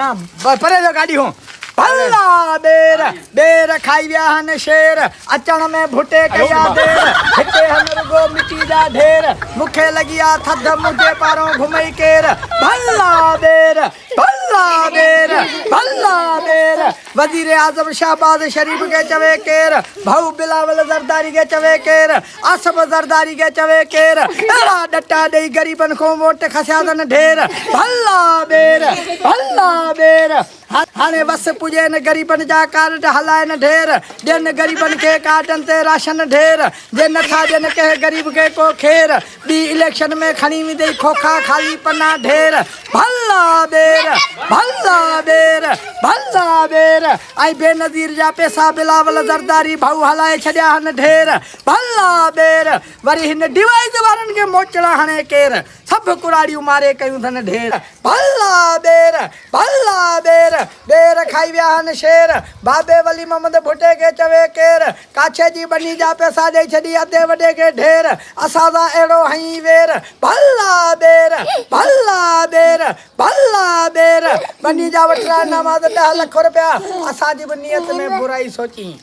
پري ٿيو گاڏي هون. ڀلا ٻير، ٻير کائي ويا هن شير، اچڻ ۾ ڀٽي ڪئي آ دير، هتي هن رڳو مٽي جا ڍير، مون کي لڳي آ ٿڌ، منهنجي پارون گهمئي ڪير. ڀلا ٻير، ڀلا ٻير، ڀلا ٻير، وزيراعظم شهباز شريف کي چوي ڪير، ڀائو بلاول زرداري کي چوي ڪير، آصف زرداري کي چوي ڪير اهڙا ڏٽا ڏئي غريبن کون ووٽ کسيا اٿن ڍير ڀلا ٻير ڀلا ٻير هاڻي وس پڄين غريبن جا ڪارڊ هلائن ڍير ڏين غريبن کي ڪارڊن تي راشن ڍير جي نٿا ڏين ڪنهن غريب کي ڪو کير ٻي اليڪشن ۾ کڻي ويندئي کوکا خالي پنا ڍير ڀلا ٻير ڀلا ٻير ڀلا ٻير ۽ بينظير جا پيسا بلاول زرداري ڀائو هلائي ڇڏيا هن ڍير ڀلا ٻير وري هن ڊوائيز وارن کي موچڙا هڻي ڪير سڀ ڪراڙيون ماري ڪيون ٿن ڍير ڀلا ٻير ڀلا ٻير ٻير کائي ويا هن شير بابي ولي محمد ڀٽي کي چوي ڪير ڪاڇي جي ٻني جا پئسا ڏئي ڇڏي ادي وڏي کي ڍير اسان سان اهڙو هنئين وير ڀلا ٻير ڀلا ٻير ڀلا ٻير ٻني جا وٺرائي ناما ته ڏهه لک رپيا اسان جي به نيت ۾ برائي سوچين.